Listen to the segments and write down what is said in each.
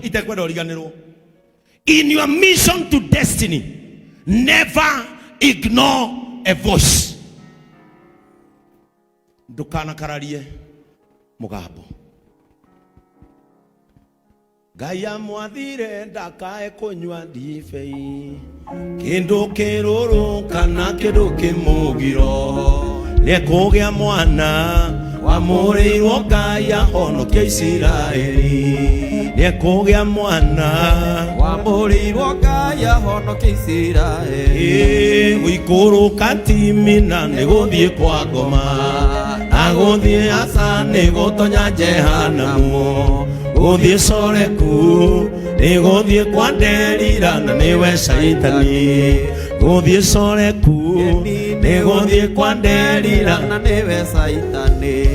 Itekwenda ũriganĩrwo. In your mission to destiny, never ignore a voice. Ndũkanakararie mũgambo. Ngai amwathire ndakae kũnyua ndibei, kĩndũ kĩrũrũ kana kĩndũ kĩmũgiro. Nĩekũgĩa mwana wamũrĩirwo Ngai ahonokie Isiraeli. Nĩekũgĩa mwana wamũrĩirwo Ngai ahonokie Isiraeli. Ĩĩ, gũikũrũka Timina nĩ gũthiĩ kwa ngoma, na gũthiĩ Asa nĩ gũtonya Jehanamu, gũthiĩ Soreku nĩ gũthiĩ kwa Nderira na nĩwe Caitani, gũthiĩ Soreku nĩ gũthiĩ kwa Nderira na nĩwe Caitani.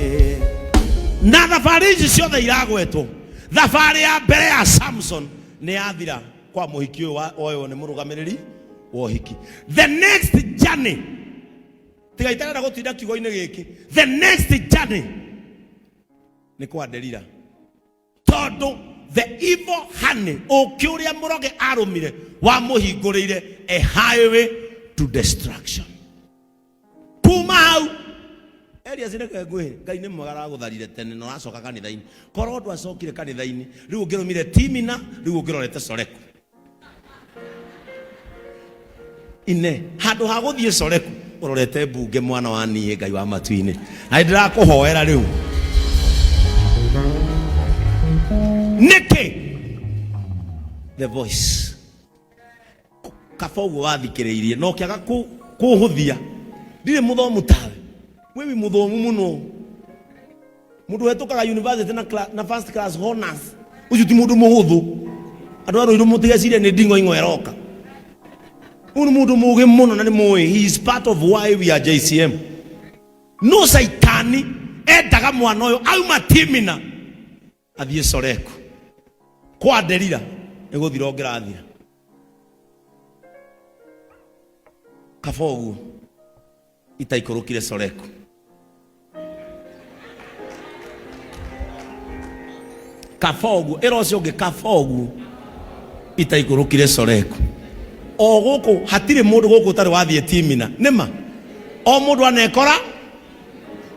Na thabarĩ ici ciothe iragwetwo, thabarĩ ya mbere ya Samson nĩ yathira kwa mũhiki ũyũ woywo nĩ mũrũgamĩrĩri wa ũhiki. The next journey, tiga itarenda gũtinda kiugo-inĩ gĩkĩ, the next journey nĩ kwa Delila, tondũ the evil honey, ũkĩ ũrĩa mũroge arũmire wamũhingũrĩire a highway to destruction. Kuma hau Elias, reke ngwĩre, Ngai nĩ mwega, aragũtharire tene na ũracoka kanitha-inĩ. Korwo ndwacokire kanitha-inĩ rĩu, ũngĩrũmire Timina, rĩu ũngĩrorete Soreku ine. Handũ ha gũthiĩ Soreku ũrorete mbunge. Mwana wa niĩ, Ngai wa matu-inĩ, na ndĩrakũhoera rĩu. Nĩkĩ? The voice. Kaba ũguo wathikĩrĩirie na ũkĩaga kũhũthia. Ndirĩ mũthomu tawe, wĩ wi mũthomu mũno, mũndũ hetũkaga university na first class honors. Ũcio ti mũndũ mũhũthũ. Andũ a Rũirũ, mũtigecirie nĩ nding'oing'o ĩroka. Ũyũ nĩ mũndũ mũgĩ mũno na nĩ mũĩ he is part of why we are JCM. No Caitani endaga mwana ũyũ auma Timina athiĩ Soreku kwa Delila, nĩ gũthira ũngĩrathira. Kaba ũguo itaikũrũkire Soreku. Kaba ũguo, ĩra ũcio ũngĩ, kaba ũguo itaikũrũkire Soreku. O gũkũ hatirĩ mũndũ gũkũ ũtarĩ wathiĩ Timina. Nĩma o mũndũ anekora.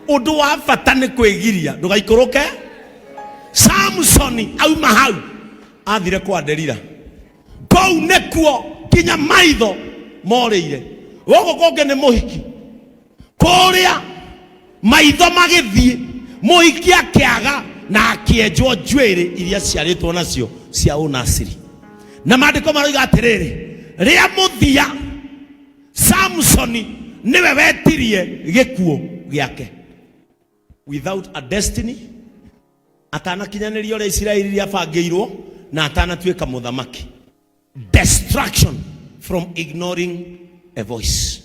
Ũndũ wa bata nĩ kwĩgiria ndũgaikũrũke. Samsoni auma hau athire kwa Delila, kũu nĩkuo nginya maitho morĩire. Gũkũ kũngĩ nĩ mũhiki, kũrĩa maitho magĩthiĩ, mũhiki akĩaga na akĩenjwo njuĩrĩ iria ciarĩtwo nacio cia ũnasiri. Na maandĩko maroiga atĩrĩrĩ, rĩa mũthia Samsoni nĩwe wetirie gĩkuũ gĩake without a destiny, atanakinyanĩria ũrĩa Isiraeli rĩabangĩirwo na atanatuĩka mũthamaki. Destruction from ignoring a voice.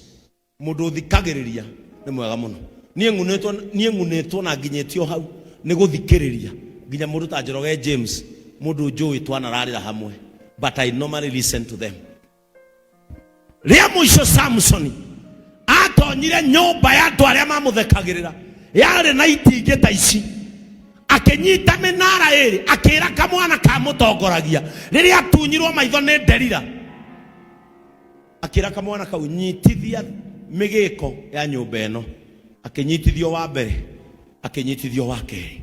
Mũndũ ũthikagĩrĩria nĩ mwega mũno. Niĩ ng'unĩtwo, niĩ ng'unĩtwo na nginyĩtio hau nĩ gũthikĩrĩria nginya mũndũ ta Njoroge James, mũndũ njũĩ twanararĩra hamwe, but I normally listen to them. Rĩa mũico Samsoni atonyire nyũmba ya andũ arĩa mamũthekagĩrĩra, yarĩ na itingĩ ta ici, akĩnyita mĩnara ĩrĩ, akĩra kamwana kamũtongoragia rĩrĩa atunyirwo maitho nĩ Delila, akĩra kamwana kau, "Nyitithia mĩgĩko ya nyũmba ĩno." Akĩnyitithio wa mbere, akĩnyitithio wa kerĩ,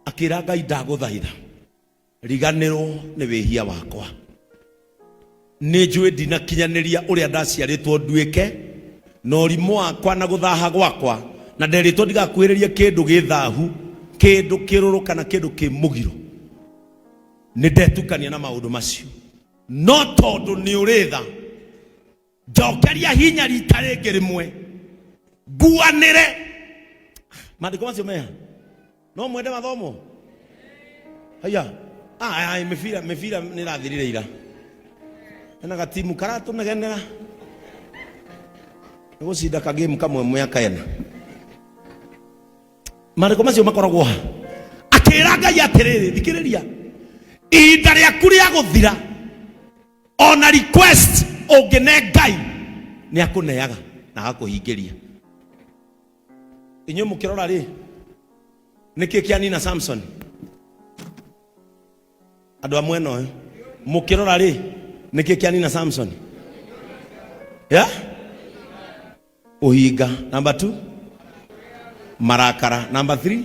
akĩra Ngai, "Ndagũthaitha, riganĩrwo nĩ wĩhia wakwa. Nĩ njũĩ ndinakinyanĩria ũrĩa ndaciarĩtwo nduĩke na ũrimũ wakwa na gũthaha gwakwa, na nderĩtwo ndigakuhĩrĩrie kĩndũ gĩ thahu, kĩndũ kĩrũrũ kana kĩndũ kĩ mũgiro. Nĩ ndetukania na maũndũ macio, no tondũ nĩ ũrĩ tha, njokeria hinya rita rĩngĩ rĩmwe nguanĩre." Maandĩko macio meha no mwende mathomo. Haya, aya mĩbira nĩ ĩrathirire ira. Hena gatimu karatũnegenera nĩ gũcinda kagame kamwe mĩaka 4. Maandĩko macio makoragwo ha. Akĩra Ngai atĩrĩrĩ, thikĩrĩria, ihinda rĩaku rĩa gũthira, ona request ũngĩne Ngai nĩ akũneaga na agakũhingĩria. Inyuĩ mũkĩrora rĩ, nĩkĩ kĩanina Samson? Andũ a mwena ũyũ mũkĩrora rĩ, nĩkĩ kĩanina Samson? Yeah? Ũhinga. Number 2, marakara. Number 3,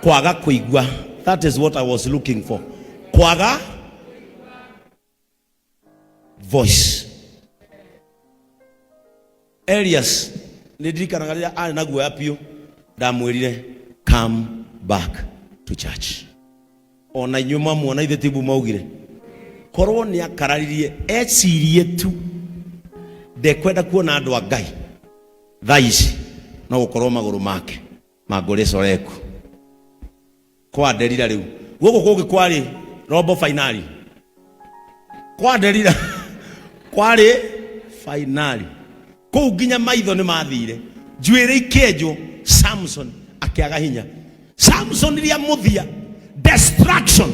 kwaga kũigua. That is what I was looking for. Kwaga voice. Elias nĩ ndirikanaga rĩrĩa arĩ na guoya biũ, ndamwĩrire come back to church. Ona inyuĩ mwamuona ithe tibu maugire korwo nĩ akararirie ecirie tu ndekwenda kuona andũ a Ngai thaa ici, no gũkorwo magũrũ make mangũrĩ coreku kwa Delila. Rĩu gũkũ kũngĩ kwarĩ robo fainali, kwa Delila kwarĩ fainali kũu nginya maitho nĩ mathire, njuĩrĩ ikĩenjwo, Samson akĩaga hinya. Samson rĩa mũthia destruction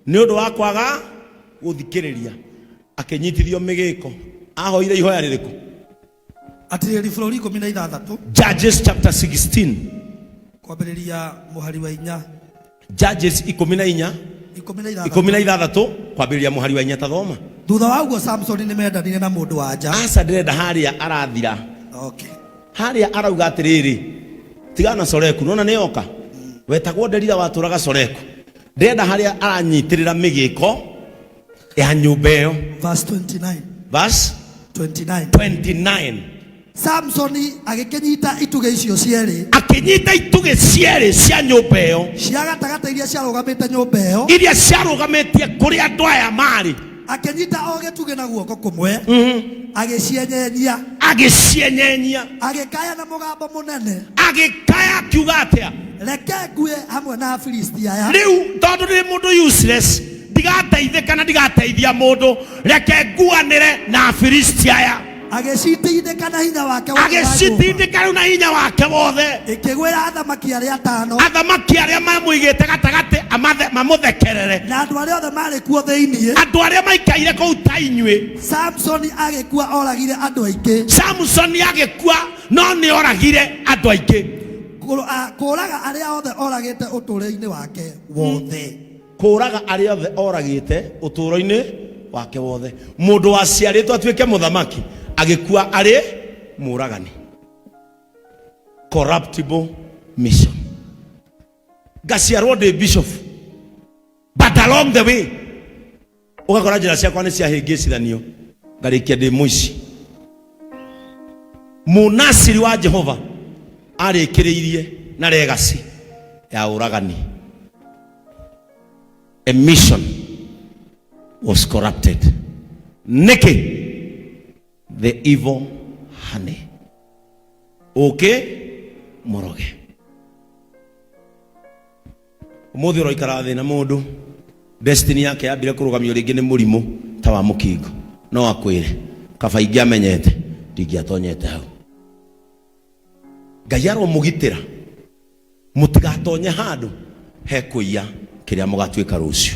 nĩ ũndũ wa kwaga gũthikĩrĩria, akĩnyitithio mĩgĩko. Ahoire ihoya rĩrĩkũ? Atirĩri bũrũri 16. Judges chapter 16. Kwambĩrĩria mũhari wa 4. Judges 14. 16. 16 kwambĩrĩria mũhari wa 4, tathoma. Thutha wa ũguo Samsoni nĩ mendanire na mũndũ wa nja. Aca, ndĩrenda harĩa arathira. Okay. Harĩa arauga atĩrĩrĩ, tigana na Soreku, nona nĩ yoka wetagwo Delila watũraga Soreku. Ndĩrenda harĩa aranyitĩrĩra mĩgĩko ya nyũmba ĩyo. Verse 29. Verse 29. 29. Samsoni agĩkĩnyita itugĩ icio cierĩ. Akĩnyita itugĩ cierĩ cia nyũmba ĩyo. Cia gatagatĩ iria ciarũgamĩte nyũmba ĩyo. Iria ciarũgamĩtie kũrĩa andũ aya marĩ. Akĩnyita o gĩtugĩ na guoko kũmwe, agĩcienyenyia. Agĩcienyenyia. Agĩkaya na mũgambo mũnene. Agĩkaya akiuga atĩa? Reke ngue hamwe na Afilisti aya. Rĩu tondũ ndĩ mũndũ useless, ndigateithĩka na ndigateithia mũndũ, reke nguanĩre na Afilisti aya. Agĩcitindĩka na hinya wake wothe wa nyũmba. Agĩcitindĩka rĩu na hinya wake wothe. Ĩkĩgwĩra athamaki arĩa atano. Athamaki arĩa mamũigĩte gatagatĩ mamũthekerere. Na andũ arĩa othe marĩ kuo thĩinĩ. Andũ arĩa maikaire kũu ta inyuĩ. Samsoni agĩkua oragire andũ aingĩ. Samsoni agĩkua no nĩ oragire andũ aingĩ. Kũraga arĩa othe oragĩte ũtũũro-inĩ wake wothe. Kũraga arĩa othe oragĩte ũtũũro-inĩ wake wothe. Mũndũ waciarĩtwo atuĩke mũthamaki agĩkua arĩ mũragani. Corruptible mission. Ngaciarwo ndĩ bishop, but along the way ũgakora njĩra ciakwa nĩ ciahĩngĩcithanio, ngarĩkia ndĩ mũici. Mũnaciri wa Jehova arĩkĩrĩirie na legacy ya ũragani. A mission was corrupted. Nĩkĩ? The evil honey, ũkĩ mũroge. Ũmũthĩ ũroikara thĩ na mũndũ destiny yake yambire kũrũgamio rĩngĩ nĩ mũrimũ ta wa mũkingo, no akwĩre kaba ingĩamenyete ndingĩatonyete hau. Ngai aromũgitĩra mũtigatonye handũ hekũiya kĩrĩa mũgatuĩka rũciũ.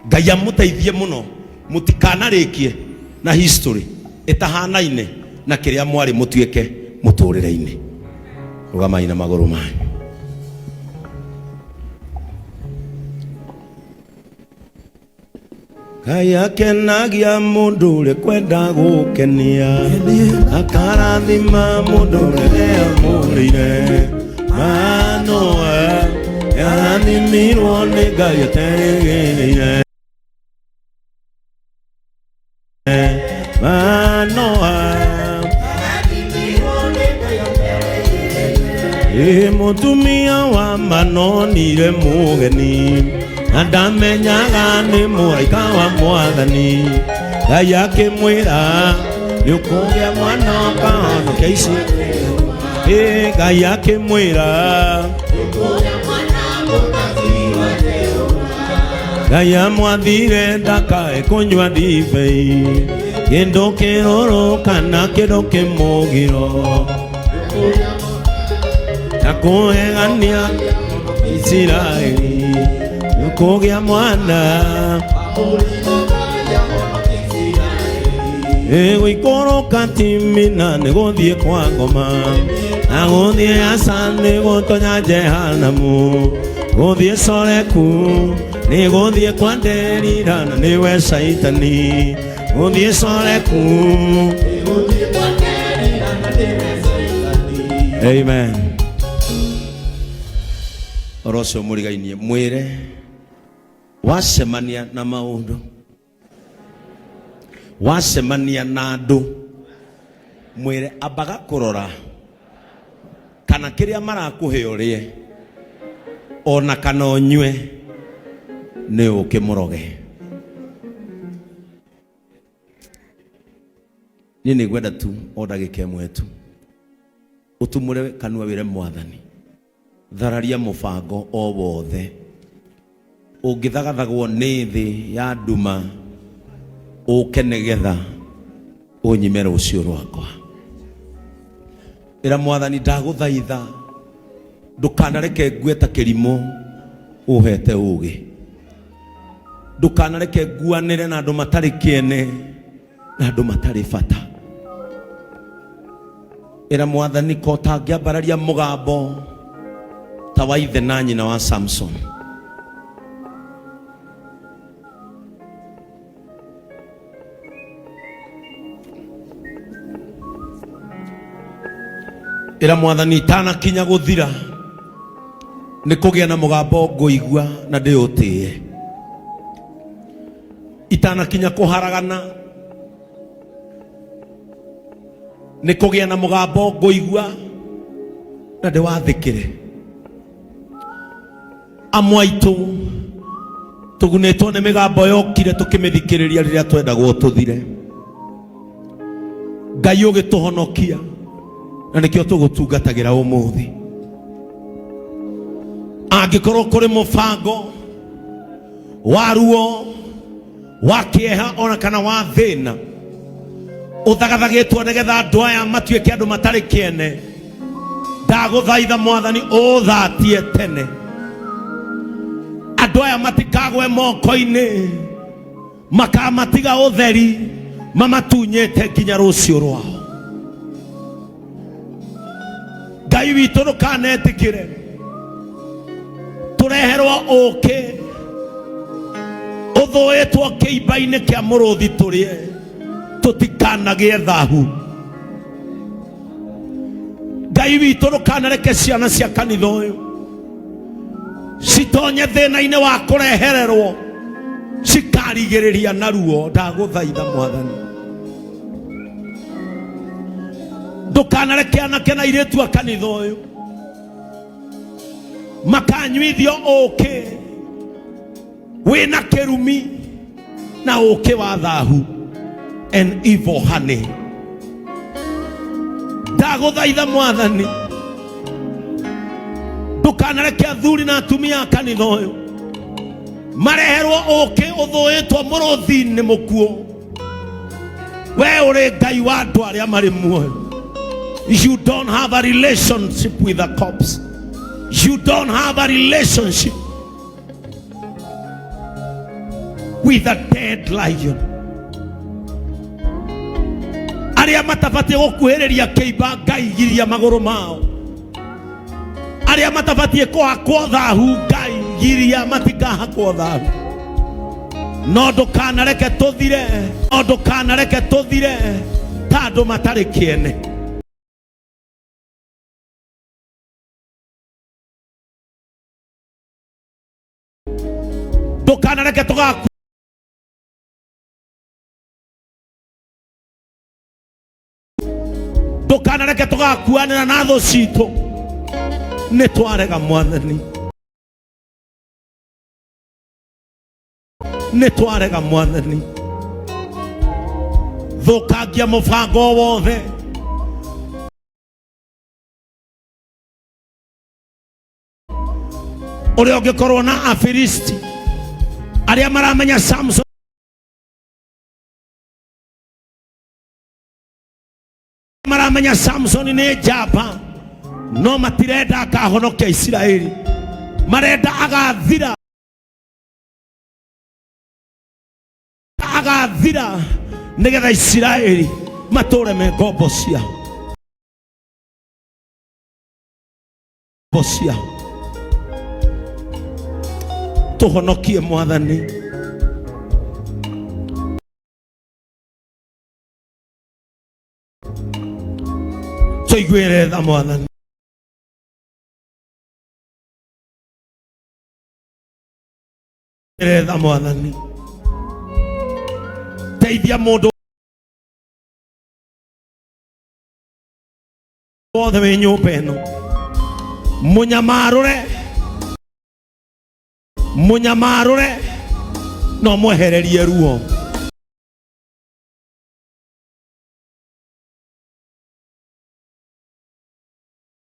Ngai amũteithie mũno mũtikanarĩkie na history ĩtahanaine na kĩrĩa mwarĩ mũtuĩke mũtũrĩre-inĩ. Rũgamai na magũrũ manyu. Ngai akenagia mũndũ ũrĩa kwenda gũkenia, akarathima mũndũ ũrĩa eamũrĩire. Manoa yarathimirwo nĩ Ngai aterĩgĩrĩire. Manoa ĩ mũtumia wa manonire mũgeni na ndamenyaga nĩ mũraika wa Mwathani. Ngai akĩmwĩra nĩ ũkũgĩa mwana ũkahonokia ici. Ĩ Ngai akĩmwĩra, Ngai amwathire ndakae kũnyua ndibei, kĩndũ kĩrũrũ kana kĩndũ kĩmũgiro na kũhegania Isiraeli nĩũkũgĩa mwana. Ĩgũikũrũka Timina nĩ gũthiĩ kwa ngoma, na gũthiĩ Asa nĩ gũtonya Jehanamu. Gũthiĩ Soreku nĩ gũthiĩ kwa Nderira na nĩwe Caitani. Gũthiĩ Soreku. Amen. Oro ũcio mũrigainie mwĩre wacemania na maũndũ, wacemania na andũ, mwĩre ambaga kũrora kana kĩrĩa marakũhe ũrĩe ona kana ũnyue nĩ ũkĩ mũroge. Niĩ nĩ ngwenda tu o ndagĩka ĩmwe tu ũtumũre kanua wĩre Mwathani, thararia mũbango o wothe ũngĩthagathagwo nĩ thĩ ya nduma ũke nĩgetha ũnyime rũciũ rwakwa. Ĩra Mwathani, ndagũthaitha ndũkanareke ngue ta kĩrimũ ũhete ũgĩ, ndũkanareke nguanĩre na andũ matarĩ kĩene na andũ matarĩ bata. Ĩra Mwathani, ko ũtangĩambararia mũgambo ta wa ithe na nyina wa Samson. Ĩra Mwathani, itanakinya gũthira nĩ kũgĩa na mũgambo ngũigua na ndĩũtĩe. Itanakinya kũharagana nĩ kũgĩa na mũgambo ngũigua na ndĩwathĩkĩre. Amwe aitũ tũgunĩtwo nĩ mĩgambo yokire tũkĩmĩthikĩrĩria rĩrĩa twendagwo tũthire. Ngai ũgĩtũhonokia na nĩkĩo tũgũtungatagĩra ũmũthĩ. Angĩkorwo kũrĩ mũbango wa ruo, wa kĩeha, ona kana wa thĩna ũthagathagĩtwo nĩgetha andũ aya matuĩke andũ matarĩ kĩene, ndagũthaitha Mwathani ũthatie tene andũ aya matikagwe moko-inĩ, makamatiga ũtheri mamatunyĩte nginya rũciũ rwao. Ngai witũ, ndũkanetĩkĩre tũreherwo ũkĩ ũthũĩtwo kĩimba-inĩ kĩa mũrũthi tũrĩe, tũtikanagĩe thahu. Ngai witũ, ndũkanareke ciana cia kanitha ũyũ citonye thĩna-inĩ wa kũrehererwo cikarigĩrĩria na ruo. Ndagũthaitha Mwathani, ndũkanareke anake na airĩtu a kanitha ũyũ makanyuithio ũkĩ wĩna kĩrumi na ũkĩ wa thahu and evil honey. Ndagũthaitha Mwathani, ndũkanareke athuri na atumia a kanitha ũyũ mareherwo ũkĩ ũthũĩtwo mũrũthi-inĩ mũkuũ. We ũrĩ Ngai wa andũ arĩa marĩ muoyo. You don't have a relationship with the corpse. You don't have a relationship with a dead lion. Arĩa matabatiĩ gũkuhĩrĩria kĩimba, Ngai giria magũrũ mao. Arĩa matabatiĩ kũhakwo thahu, Ngai giria matikahakwo thahu. No ndũkanareke tũthire, no ndũkanareke tũthire ta andũ matarĩ kĩene. Ndũkanareke tũgaku ndũkanareke tũgakuanĩra na thũ citũ. Nĩ twarega Mwathani, nĩ twarega Mwathani. Thũkangia mũbango wothe ũrĩa ũngĩkorwo na Afilisti arĩa maramenya Samson maramenya Samson nĩ njamba, no matirenda akahonokia Isiraeli, marenda agathira, agathira nĩgetha Isiraeli matũre me ngombo ciao, ngombo ciao. Tũhonokie Mwathani. Tũiguĩre tha Mwathani. Tha Mwathani. Teithia mũndũ wothe wĩ nyũmba ĩno, mũnyamarũre, mũnyamarũre, no mwehererie ruo.